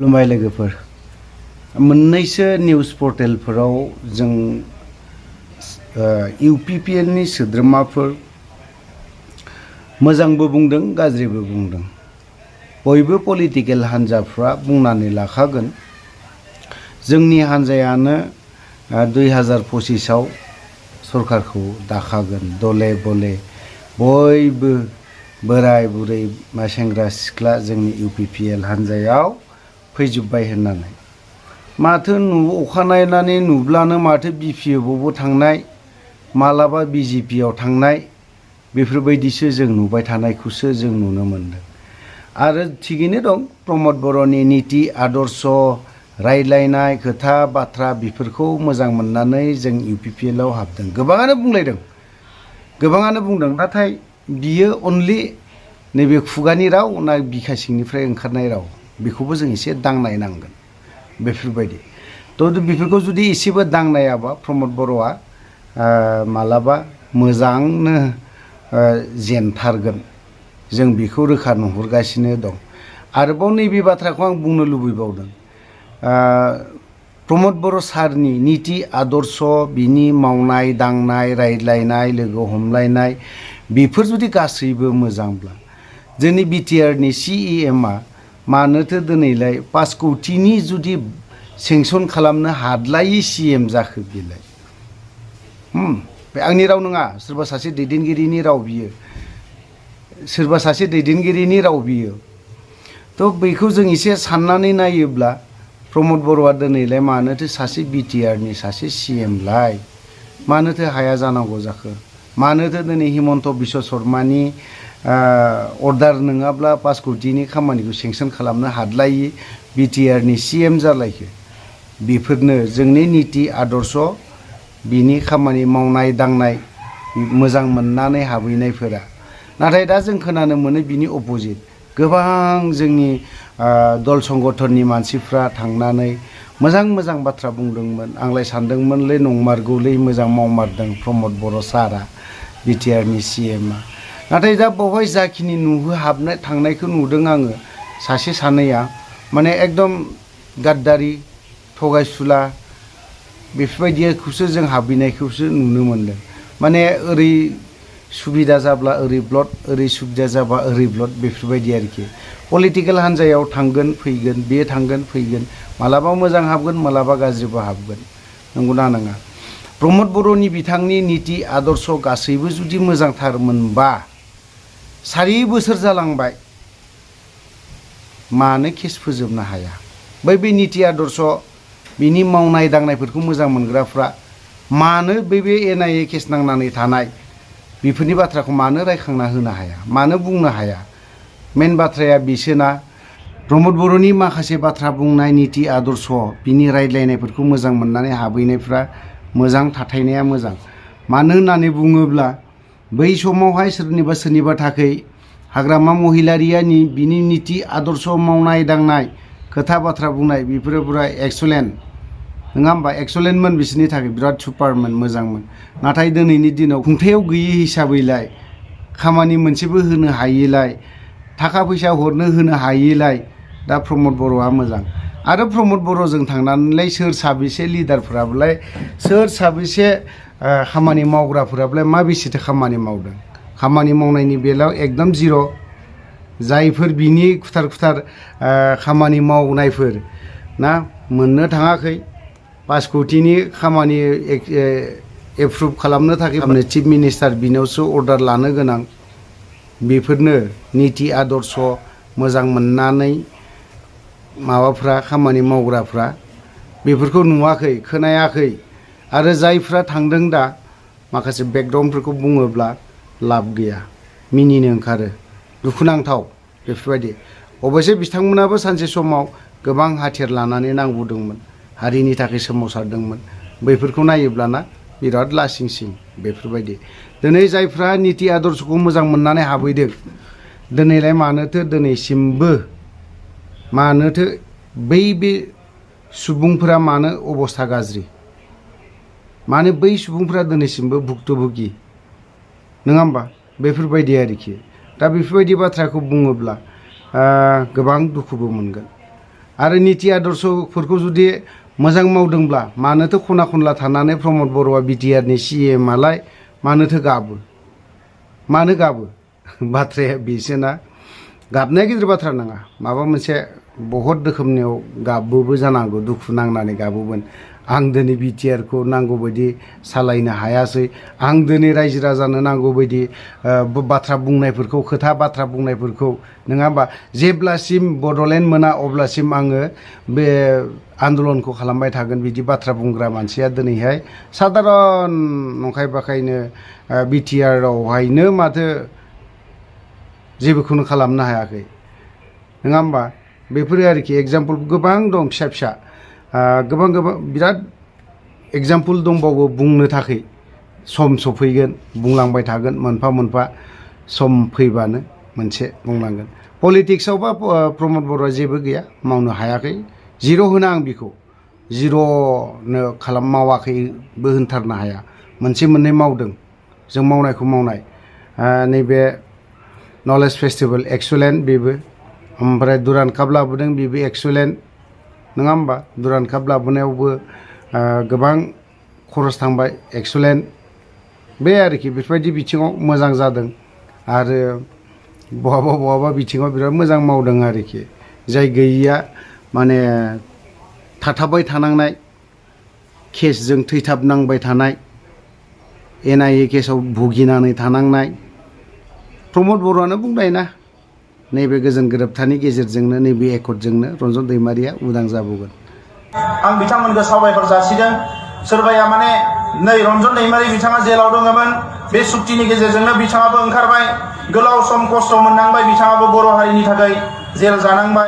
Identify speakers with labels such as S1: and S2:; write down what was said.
S1: खुलुमबाय लोगोफोर मोननैसो निउज पर्टेलफोराव जों UPPL नि सोद्रोमाफोर मोजांबो बुंदों गाज्रिबो बुंदों बयबो पलिटिकेल हान्जाफ्रा बुंनानै लाखागोन जोंनि हान्जायानो 2025 आव सरकारखौ दाखागोन दले बले बयबो बोराय बुरै सेंग्रा सिख्ला जोंनि UPPL हान्जायाव फैजोब्बाय होननानै माथो अखा नायनानै नुब्लानो माथो BPFआवबो थांनाय मालाबा BJP आव थांनाय बेफोरबायदिसो जों नुबाय थानायखौसो जों नुनो मोनदों आरो थिगैनो दं प्रमद बर'नि नीति आदर्श रायलायनाय खोथा बाथ्रा बेफोरखौ मोजां मोननानै जों UPPL आव हाबदों गोबाङानो बुंदों नाथाय बियो अनलि नैबे खुगानि राव ना बिखा सिंनिफ्राय ओंखारनाय राव बेखौबो जों एसे दांनाय नांगोन बेफोरबायदि बेफोरखौ जुदि एसेबो दांनायाबा प्रमद बर'आ मालाबा मोजांनो जेनथारगोन जों बेखौ रोखा नुहुरगासिनो दं आरोबाव नैबे बाथ्राखौ आं बुंनो लुबैबावदों प्रमद बर' सारनि नीति आदर्श बिनि मावनाय दांनाय रायज्लायनाय लोगो हमलायनाय बेफोर जुदि गासैबो मोजांब्ला जोंनि BTR नि CEM आ मानोथो दिनैलाय 5 कौटिनि जुदि सेंसन खालामनो हाद्लायै CM जाखो बेलाय बे आंनि राव नङा सोरबा सासे दैदेनगिरिनि राव बियो सोरबा सासे दैदेनगिरिनि राव बियो बेखौ जों एसे साननानै नायोब्ला प्रमद बर'आ दिनैलाय मानोथो सासे BTR नि सासे CM लाय मानोथो हाया जानांगौ जाखो मानोथो दिनै हिमन्त बिश्व शर्मानि अर्डार नङाब्ला 5 कौटिनि खामानिखौ सेंसन खालामनो हाद्लायै BTR नि CM जालायखो बेफोरनो जोंनि नीति आदर्श बिनि खामानि मावनाय दांनाय मोजां मोननानै हाबहैनायफोरा नाथाय दा जों खोनानो मोनो बिनि अपोजिट गोबां जोंनि दल संगठननि मानसिफ्रा थांनानै मोजां बाथ्रा बुंदोंमोन आंलाय सानदोंमोनलै नंमारगौलै मोजां मावमारदों प्रमद बर' सारा BTR नि CM आ नाथाय दा बावहाय जाखिनि नुहाबनाय थांनायखौ नुदों आङो सासे सानैया माने एकदम गाद्दारि थगायसुला बेफोरबायदिखौसो जों हाबहैनायखौसो नुनो मोनदों माने ओरै सुबिदा जाब्ला ओरै ब्लड ओरै सुबिदा जाबा ओरै ब्लड बेफोरबायदि आरोखि पलिटिकेल हान्जायाव थांगोन फैगोन बे थांगोन फैगोन मालाबा मोजां हाबगोन मालाबा गाज्रिबो हाबगोन नंगौना नङा प्रमद बर'नि बिथांनि नीति आदर्श गासैबो जुदि मोजांथारमोनबा 4 बोसोर जालांबाय मानो केस फोजोबनो हाया बे नीति आदर्श बिनि मावनाय दांनायफोरखौ मोजां मोनग्राफ्रा मानो बे NIA केस नांनानै थानाय बेफोरनि बाथ्राखौ मानो रायखांना होनो हाया मानो बुंनो हाया मेन बाथ्राया बिसोना प्रमद बर'नि माखासे बाथ्रा बुंनाय नीति आदर्श बिनि रायज्लायनायफोरखौ मोजां मोननानै हाबहैनायफ्रा मोजां थाथायनाया मोजां मानो होननानै बुङोब्ला बै समावहाय सोरनिबा थाखै हाग्रामा महिलारिया बिनि नीति आदर्श मावनाय दांनाय खोथा बाथ्रा बुंनाय बेफोरो पुरा एक्सलेन्ट नङा होमबा एक्सलेन्टमोन बिसोरनि थाखाय बिराद सुपारमोन मोजांमोन नाथाय दिनैनि दिनाव खुंथायाव गैयै हिसाबैलाय खामानि मोनसेबो होनो हायैलाय थाखा फैसा हरनो होनो हायैलाय दा प्रमद बर'आ मोजां आरो प्रमद बर'जों थांनानैलाय सोर साबेसे लिडारफोराबोलाय सोर साबेसे खामानि मावग्राफोराबोलाय मा बेसेथो खामानि मावदों खामानि मावनायनि बेलायाव एकदम जिर' जायफोर बिनि खुथार खामानि मावनायफोर ना मोननो थाङाखै 5 कौटिनि खामानि एप्रुभ खालामनो थाखाय चिफ मिनिस्टार बिनावसो अर्डार लानो गोनां बेफोरनो नीति आदर्श मोजां मोननानै माबाफ्रा खामानि मावग्राफ्रा बेफोरखौ नुवाखै खोनायाखै आरो जायफ्रा थांदों दा माखासे बेकग्राउन्डफोरखौ बुङोब्ला लाब गैया मिनिनो ओंखारो दुखुनांथाव बेफोरबायदि अबयसे बिथांमोनाबो सानसे समाव गोबां हाथियार लानानै नांबोदोंमोन हारिनि थाखाय सोमावसारदोंमोन बैफोरखौ नायोब्लाना बिराद लासिंसिं बेफोरबायदि दिनै जायफ्रा नीति आदर्शखौ मोजां मोननानै हाबहैदों दिनैलाय मानोथो दिनैसिमबो मानोथो बे सुबुंफोरा मानो अबस्था गाज्रि मानो बै सुबुंफोरा दिनैसिमबो भुक्तभोगि नङा होमबा बेफोरबायदि आरोखि दा बेफोरबायदि बाथ्राखौ बुङोब्ला गोबां दुखुबो मोनगोन आरो निति आदर्शफोरखौ जुदि मोजां मावदोंब्ला मानोथो खना खनला थानानै प्रमद बर'आ बिटिआरनि CM आलाय मानोथो गाबो बाथ्राया बेसोना गाबनाया गिदिर बाथ्रा नङा माबा मोनसे बहुत रोखोमनियाव गाबबोबो जानांगौ दुखु नांनानै गाबोमोन आं दिनै बिटिआरखौ नांगौ बायदि सालायनो हायासै आं दिनै रायजो राजानो नांगौ बायदि बाथ्रा बुंनायफोरखौ खोथा बाथ्रा बुंनायफोरखौ नङा होमबा जेब्लासिम बड'लेण्ड मोना अब्लासिम आङो बे आन्दलनखौ खालामबाय थागोन बिदि बाथ्रा बुंग्रा मानसिया दिनैहाय साधारन नंखाय बाखायनो बिटिआरआवहायनो माथो जेबोखौनो खालामनो हायाखै नङा होमबा बेफोरो आरोखि एग्जाम्पल गोबां दं फिसा फिसा गोबां बिराद एग्जाम्पल दंबावो बुंनो थाखाय सम सफैगोन बुंलांबाय थागोन मोनफा मोनफा सम फैबानो मोनसे बुंलांगोन पलिटिक्सआवबा प्रमद बर'आ जेबो गैया मावनो हायाखै जिर' होनो आं बिखौ जिर'नो मावाखैबो होनथारनो हाया मोनसे मोननै मावदों जों मावनायखौ मावनाय नैबे नलेज फेस्टिभेल एक्सुलेन्ट बेबो ओमफ्राय दुरान काप लाबोदों बेबो एक्सुलेन्ट नङा होमबा दुरान काप लाबोनायावबो गोबां खरस थांबाय एक्सुलेन्ट बे आरोखि बेफोरबायदि बिथिङाव मोजां जादों आरो बहाबा बिथिङाव बिराद मोजां मावदों आरोखि जाय गैयिया माने थाथाबबाय थानांनाय केसजों थैथाबनांबाय थानाय NIA केसाव भुगिनानै थानांनाय प्रमद बर'आनो बुंबाय ना नैबे गोजोन गोरोबथानि गेजेरजोंनो नैबे एकर्डजोंनो रन्जन दैमारिया उदां जाबोगोन
S2: आं बिथांमोनखौ साबायखर जासिदों सोरबाया माने नै रन्जन दैमारि बिथाङा जेलाव दङमोन बे सुक्तिनि गेजेरजोंनो बिथाङाबो ओंखारबाय गोलाव सम खस्थ' मोननांबाय बिथाङाबो बर' हारिनि थाखाय जेल जानांबाय